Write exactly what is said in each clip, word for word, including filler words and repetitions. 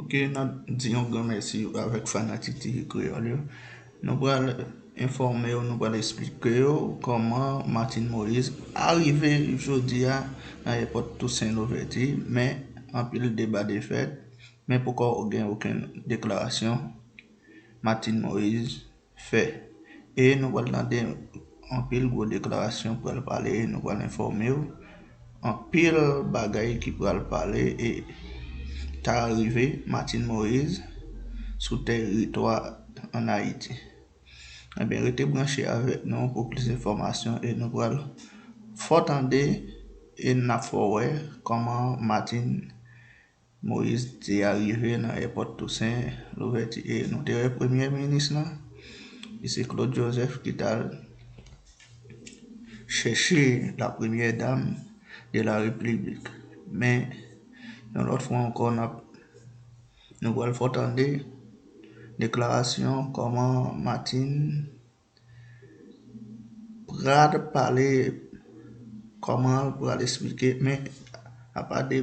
Ke n ap di yon gran mèsi avèk fanatik T V Kreyòl yo. Nou pral enfòme yo, nou pral eksplike yo kòman Martine Moïse arive jodi a nan ayewopò Toussaint Louverture, men anpil deba te fèt, men poko gen okenn deklarasyon Martine Moïse fè. E nou pral tande anpil gwo deklarasyon pral pale, nou pral enfòme w anpil bagay ki pral pale e ta rive Martine Moïse sou tèritwa ann Ayiti. Ebyen, rete branche avèk nou pou plis enfòmasyon e nou pral fè w tande e n ap fè w wè kòman Martine Moïse te arive nan ayewopò Toussaint Louverture e nou te wè premye minis lan, ki se Claude Joseph, ki t al chèche la première dame de la République. Men, yon lòt fwa ankò, n ap, nou pral fè w tande deklarasyon kòman Martine pral pale, kòman l pral eksplike, men apa de,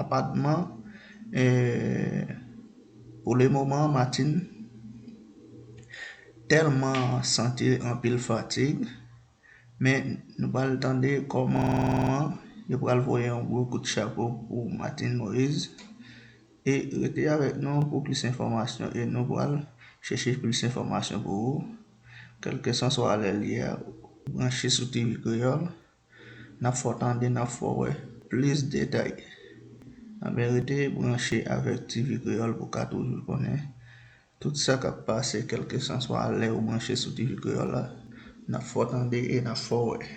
apatman, eh, pou le moman, Martine tèlman santi anpil fatig, men nou pral tande kòman yo pral voye yon gwo kout chapo pou Martine Moïse. E rete avèk nou pou plis enfòmasyon e nou pral chèche plis enfòmasyon pou ou. Kèlkeswa lè l ye a, branche sou T V Kreyòl. N ap fè w tande, n ap fè w wè plis detay. Anben, rete branche avèk T V Kreyòl pou w ka toujou konnen tout sa k ap pase, kèlkeswa lè ou branche sou T V Kreyòl la. N ap fè w tande e n ap fè w wè.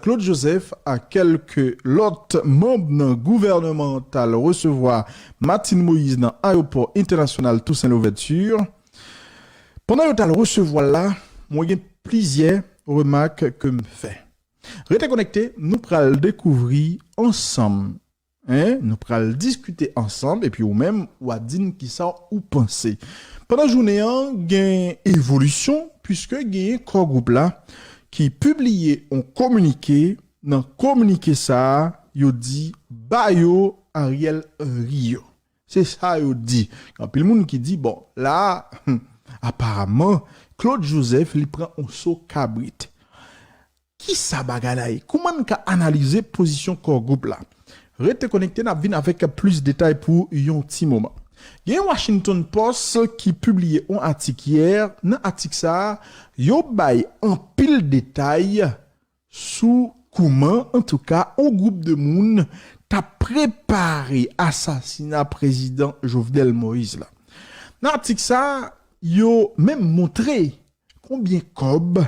Claude Joseph ak kèlke lòt manm nan gouvènman an t al resevwa Martine Moïse nan ayewopò entènasyonal Toussaint Louverture. Pandan yo t al resevwa l la, mwen gen plizyè remak ke m fè. Rete konekte, nou pral dekouvri ansanm. Hein, nou pral diskite ansanm epi ou menm w a di n kisa ou panse. Pandan jounen an, gen evolisyon, piske genyen Core Group la ki pibliye yon kominike. Nan kominike sa a, yo di ba yo Ariel Henry yo. Se sa yo di. Gen anpil moun ki di, bon, la a, aparaman, Claude Joseph, li pran yon so kabrit. Kisa bagay la ye? Kouman n ka analize pozisyon Core Group la? Rete konekte, n ap vin avèk plis detay pou yon ti moman. Gen Washington Post ki pibliye yon atik yè. Nan atik sa a, yo bay anpil detay sou kouman, antouka, yon gwoup de moun t ap prepare asasina prezidan Jovenel Moïse la. Nan atik sa a, yo menm montre konbyen kòb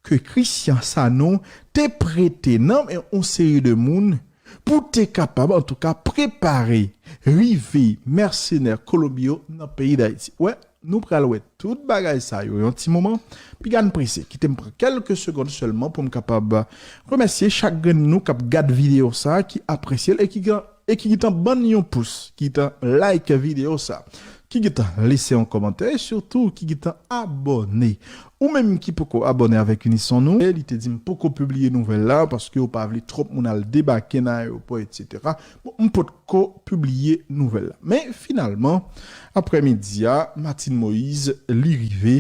ke Christian Sanon te prete nan men yon seri de moun pou te kapab, antouka, prepare rive mèsenè Kolonbi yo nan peyi Dayiti. Wè, nou pral wè tout bagay sa yo yon ti moman. Piga n prese, kite m pran kèlke segonn sèlman pou m kapab remèsye chak grenn nou k ap gad videyo sa a, ki apresye l e ki gen e ki gentan ban n yon pous, ki gentan like videyo sa, ki gentan lese yon kòmantè, e sitou ki gentan abòne. Ou menm ki poko abòne avèk Unison nou, e li te di m poko pibliye nouvèl la, paske yo pa vle twòp moun al debake nan ayewopò, etsetera. Bon, m potko pibliye nouvèl la. Men finalman, aprèmidi a, Martine Moïse, li rive.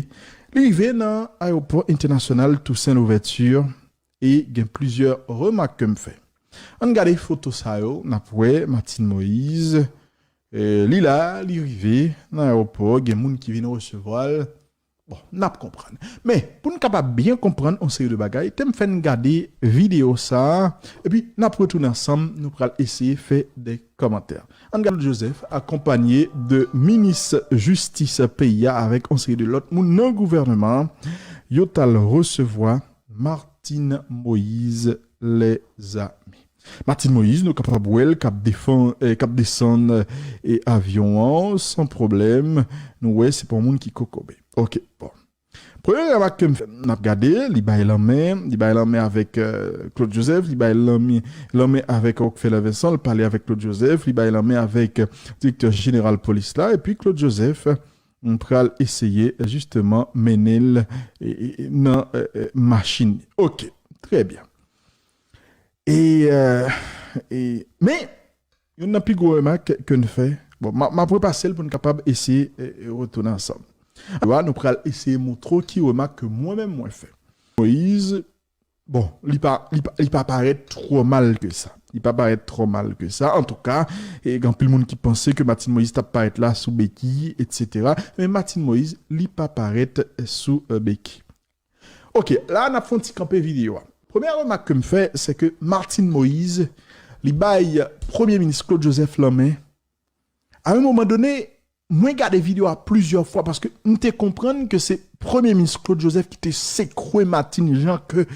Li rive nan ayewopò entènasyonal Toussaint Louverture, e gen plizyè remak ke m fè. Ann gade foto sa yo, n ap wè Martine Moïse, eh, li la, li rive nan ayewopò, gen moun ki vin resevwa l. Bon, n ap konprann. Men, pou n kapab byen konprann yon seri de bagay, te m fè n gade videyo sa a, epi n ap retounen ansanm, nou pral eseye fè de kòmantè. Ann gade Claude Joseph, akonpanye de minis jistis peyi a avèk yon seri de lòt moun nan gouvènman an, yo t al resevwa Martine Moïse, lèzami. Martine Moïse, nou kapab wè l k ap defan-, eh, k ap desann, eh, avyon an san pwoblèm. Nou wè se pa yon moun ki kokobe. Ok, bon. Premye remak ke m fè, n ap gade, li bay lanmen, li bay lanmen avèk, eh, Claude Joseph, li bay lanmen, lanmen avèk Rockefeller Vincent, li pale avèk Claude Joseph, li bay lanmen avèk, eh, direktè jeneral polis la, epi Claude Joseph, eh, pral eseye, eh, jisteman mennen l, eh, eh, nan, eh, eh, machin li. Ok, trè byen. E, eh, E, men, youn nan pi gwo remak ke n fè, bon, m a, m ap repase l pou n kapab eseye e, e, retounen ansanm. Yo a, nou pral eseye montre w ki remak ke mwen menm mwen fè. Moyiz, bon, li pa, li pa, li pa parèt twò mal ke sa. Li pa parèt twò mal ke sa. Antouka, e, gen anpil moun ki panse ke Martine Moïse t ap parèt la sou beki, etsetera. Men Martine Moïse, li pa parèt sou e, beki. Ok, la n ap fè yon ti kanpe videyo a. Premyè remak ke m fè, se ke Martine Moïse, li bay Premye Minis Claude Joseph lanmen. A yon moman done, mwen gade videyo a plizyè fwa paske m te konprann ke se Premye Minis Claude Joseph ki te sekwe Martine jan ke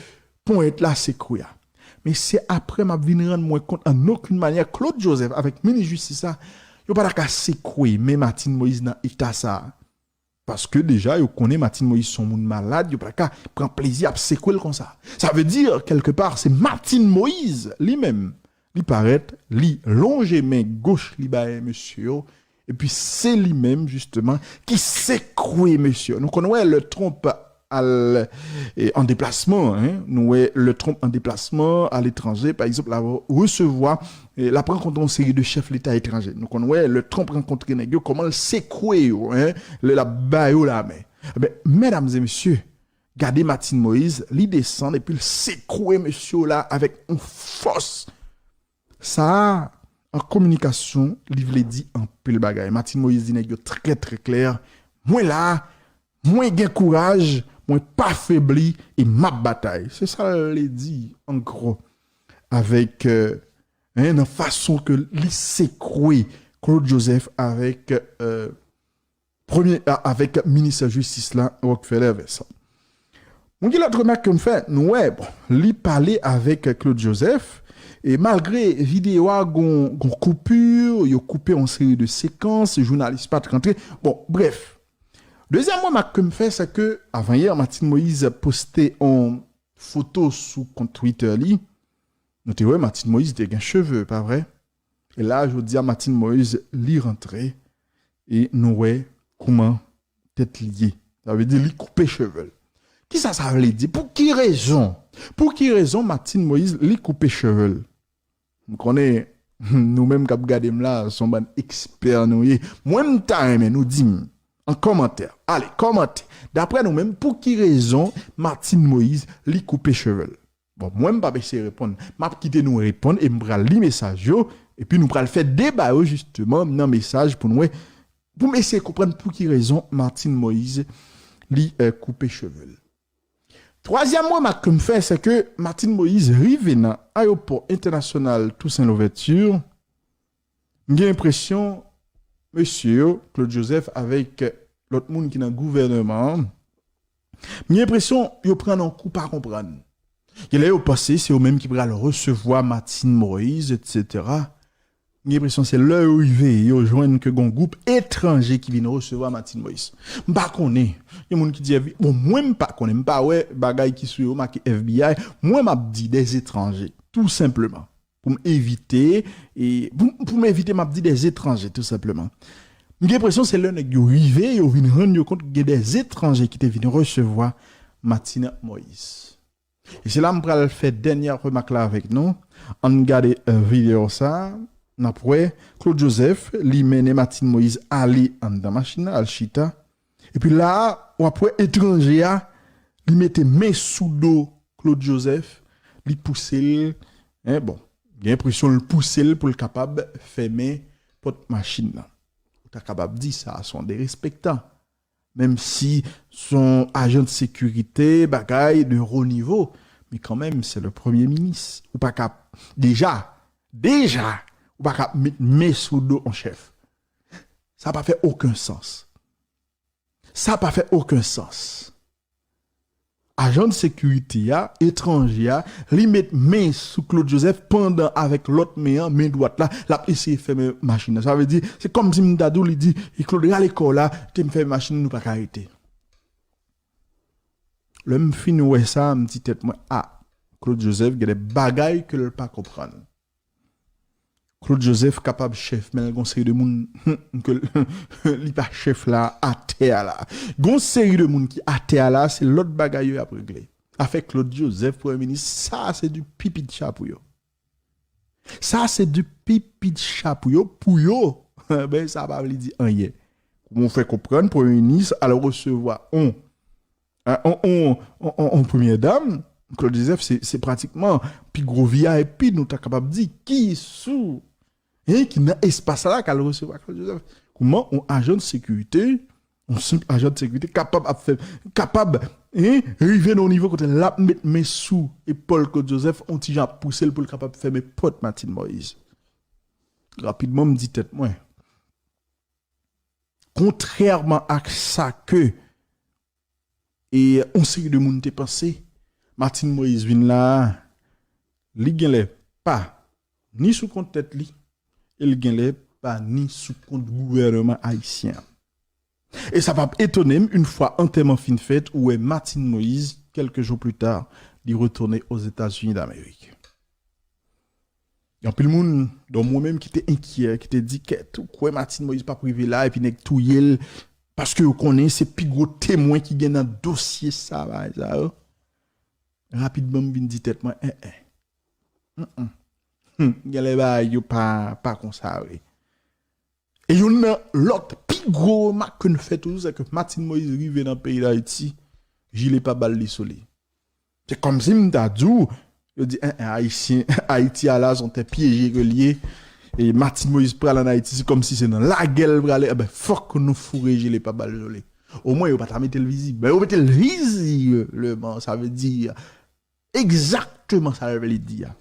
ponyèt la sekwe a. Men se apre m ap vin rann mwen kont an okenn manyè Claude Joseph avèk minis jistis la, yo pa ta ka sekwe men Martine Moïse nan eta sa a. Paske deja yo konnen Martine Moïse se yon moun malad, yo pa ka pran plezi ap sekwe l konsa. Sa vle di, kèlke pa, se Martine Moïse li menm, li parèt, li lonje men goch li bay mesye yo, epi se li menm, jisteman, ki sekwe mesye yo. Nou konn wè lè Trump al e, an deplasman, en, nou wè lè Trump an deplasman aletranje, pa egzanp, l ap resevwa, e, l ap rankontre yon seri de chèf leta etranje. Nou konn wè lè Trump rankontre nèg yo, kòman l sekwe yo, en, lè l ap ba yo lamen. Ebyen, medam e mesye, gade Martine Moïse, li desann epi l sekwe mesye yo la avèk yon fòs. Sa a, an kominikasyon, li vle di anpil bagay. Martine Moïse di nèg yo trè, trè klè, mwen la, mwen gen kouraj, mwen pa febli e m ap batay. Se sa l vle di, an gwo, avèk, e, en, nan fason ke li sekwe Claude Joseph avèk, e, premye, a, avèk minis jistis la, Rockefeller Vincent. Mwen gen lòt remak ke m fè, nou wè, bon, li pale avèk Claude Joseph, e malgre videyo a gon, gon koupi, yo koupe yon seri de sekans, jounalis pa t rantre. Bon, brèf. Dezyèm remak ke m fè, se ke avanyè, Martine Moïse poste yon foto sou kont Twitter li. Nou te wè Martine Moïse te gen cheve, pa vre? E la, jodi a, Martine Moïse, li rantre, e nou wè kouman tèt li ye. Sa vle di li koupe cheve l. Kisa sa vle di? Pou ki rezon? Pou ki rezon Martine Moïse, li koupe cheve l? M konnen, nou menm k ap gade m la, se yon bann ekspè nou ye. Mwen, m ta renmen nou di m an kòmantè. Ale, kòmante. Daprè nou menm, pou ki rezon Martine Moïse, li koupe cheve l? Bon, mwen, m p ap eseye reponn. M ap kite nou reponn e m pral li mesaj yo. Epi nou pral fè deba yo, jisteman, nan mesaj pou nou wè. Pou m eseye konprann pou ki rezon Martine Moïse, li, e, koupe cheve l. Twazyèm remak ke m fè, se ke Martine Moïse rive nan ayewopò entènasyonal Toussaint Louverture. M gen enpresyon, mesye yo, Claude Joseph avèk lòt moun ki nan gouvènman an, m gen enpresyon yo pran nan kou pa konprann. Gen lè yo panse se yo menm ki pral resevwa Martine Moïse, etsetera. M gen enpresyon se lè yo rive, yo jwenn ke gon gwoup etranje ki vin resevwa Martine Moïse. M pa konnen. Gen moun ki di, bon, mwen m pa konnen, m pa wè bagay ki sou yo make F B I. Mwen m ap di des étrangers, tou senpleman. Pou m evite, e, pou, pou m evite, m ap di des étrangers, tou senpleman. M gen enpresyon se lè nèg yo rive, yo vin rann yo kont gen des étrangers ki te vin resevwa Martine Moïse. E se la m pral fè dènyè remak la avèk nou. Ann gade, e, videyo sa. N ap wè Claude Joseph, li mennen Martine Moïse ale anndan machin nan, al chita. Epi la, w ap wè etranje a, li mete men sou do Claude Joseph, li pouse l, en, bon, gen enpresyon l pouse l pou l kapab fèmen pòt machin nan. Ou ta kapab di sa, se yon derespektan. Menm si se yon ajan de sekirite, bagay de wo nivo, men kanmenm, se le premye minis. Ou pa ka, deja, deja, ou pa ka met men sou do yon chèf. Sa pa fè okenn sans. Sa pa fè okenn sans. Ajan de sekirite a, etranje a, li met men sou Claude Joseph pandan avèk lòt men an, men dwat la, l ap eseye fèmen machin nan. Sa vle di, se kòmsi m ta di w, li di, e Claude, rale kò w la, te m fèmen machin nan, nou pa ka rete. Lè m fin wè sa, m di tèt mwen, a, Claude Joseph, gen de bagay ke l pa konprann. Claude Joseph kapab chèf, men l gon seri de moun ke l, li pa chèf la, atè a la. Gon seri de moun ki atè a la, se lòt bagay yo y ap regle. Afè Claude Joseph, premye minis, sa se du pipi de chat pou yo. Sa se de pipi de cha pou yo, pou yo. Ben, sa pa vle di anyen. Kòman w fè konprann, premye minis al resevwa on, on, on, on, on, on premyè dam, Claude Joseph, se, se pratikman pi gwo V I P, nou ta kapab di, ki sou, hein, ki nan espas la, k al resevwa Claude Joseph. Kòman on ajan de sekirite, on senp ajan de sekirite kapab ap fè, kapab, hein, rive nan yon nivo kote l ap met men sou epòl Claude Joseph, on ti jan ap pouse l pou l kapab fèmen pòt Martine Moïse. Rapidman, m di tèt mwen, kontrèman ak sa ke e on seri de moun te panse, Martine Moïse vin la a, li genlè pa ni sou kont tèt li, e li genlè pa ni sou kont gouvènman ayisyen an. E sa p ap etone m, yon fwa antèman fin fèt, ou wè Martine Moïse, quelques jours plus tard, li retounen Ozetazini Damerik. Gen anpil moun, dont mwen menm, ki te enkyè, ki te di, kèt, ou kwè Martine Moïse p ap rive la, epi nèg touye l, paske yo konnen se pi gwo temwen ki gen nan dosye sa, bagay sa yo. Rapidman, m vin di tèt mwen, en, en. Mm, mm. Hmm, genlè bagay yo pa, pa konsa vre. E youn nan lòt pi gwo remak ke n fè toujou, se ke Martine Moïse rive nan peyi Dayiti, jile pa bal li sou li. Se kòmsi m ta di w, yo di, en, en, Ayisyen, Ayiti a la, se yon tè pyeje ke l ye. E Martine Moïse pral ann Ayiti, se kòmsi se nan lagè l prale. Enben, fòk nou foure jile pa bal sou li. Omwen, yo pa ta mete l vizib. Men yo mete l vizibleman, sa vle di, egzakteman sa l vle di a.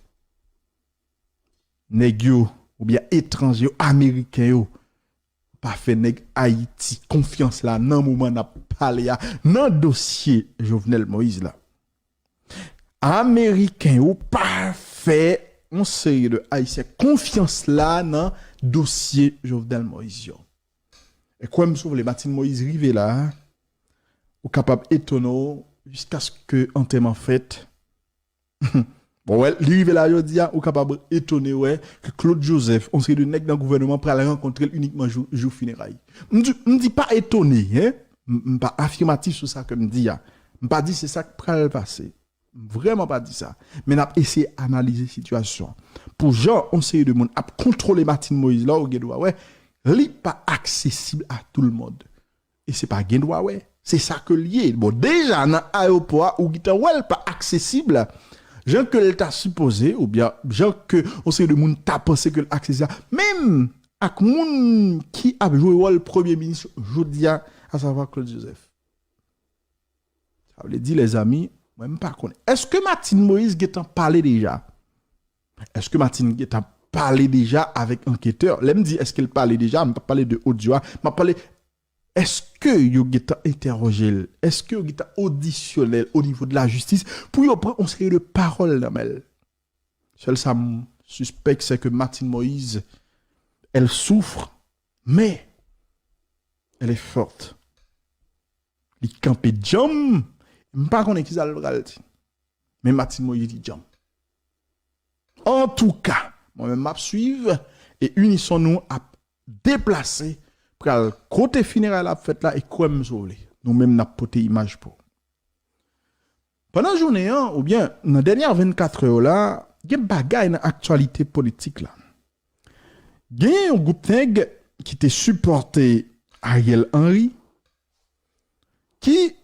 Nèg yo, oubyen etranje yo, ameriken yo, pa fè nèg Ayiti konfyans la nan moman n ap pale a, nan dosye Jovenel Moïse la. Ameriken yo pa fè yon seri de Ayisyen konfyans la nan dosye Jovenel Moïse yo. E kwè m si w vle, Martine Moïse rive la, ou kapab etone w jiskaske antèman fèt. Bon, wè, li rive la jodi a, ou kapab etone wè ke Claude Joseph, yon seri de nèg nan gouvènman pral rankontre l inikman jou, jou fineray. M di, m di pa etone, hein? M, m pa afimatif sou sa ke m di a. M pa di se sa k pral pase. M vrèman pa di sa. Men n ap eseye analize sitiyasyon an. Pou jan yon seri de moun ap kontwole Martine Moïse la, ou gen dwa wè, li pa aksesib a tout le monde. E se pa gen dwa wè. Se sa ke l ye. Bon, deja nan ayewopò a, ou gentan wè l pa aksesib jan ke l ta sipoze, oubyen jan ke yon seri de moun ta panse ke l aksesib la. Menm ak moun ki ap jwe wòl premye minis jodi a, asavwa Claude Joseph. Sa vle di, lèzanmi, mwen m pa konnen. Èske Martine Moïse gentan pale deja? Èske Martine gentan pale deja avèk anketè? Lè m di èske l pale deja, m pa pale de odyo a, m ap pale èske yo gentan entèwoje l? Èske yo gentan odisyone l o nivo de lajistis pou yo pran yon seri de pawòl nan men l? Sèl sa m sispèk, se ke Martine Moïse, elle souffre, mais elle est forte. Li kanpe djanm, m pa konnen kisa l pral di. Men Martine Moïse li djanm. Antouka, mwen menm m ap swiv e Unison Nou ap deplase pral kote fineray la ap fèt la e kwè m si w vle. Nou menm n ap pote imaj pou. Pandan jounen an, oubyen nan dènye vennkat è yo la, gen bagay nan aktyalite politik la. Gen yon gwoup nèg ki te sipòte Ariel Henry, ki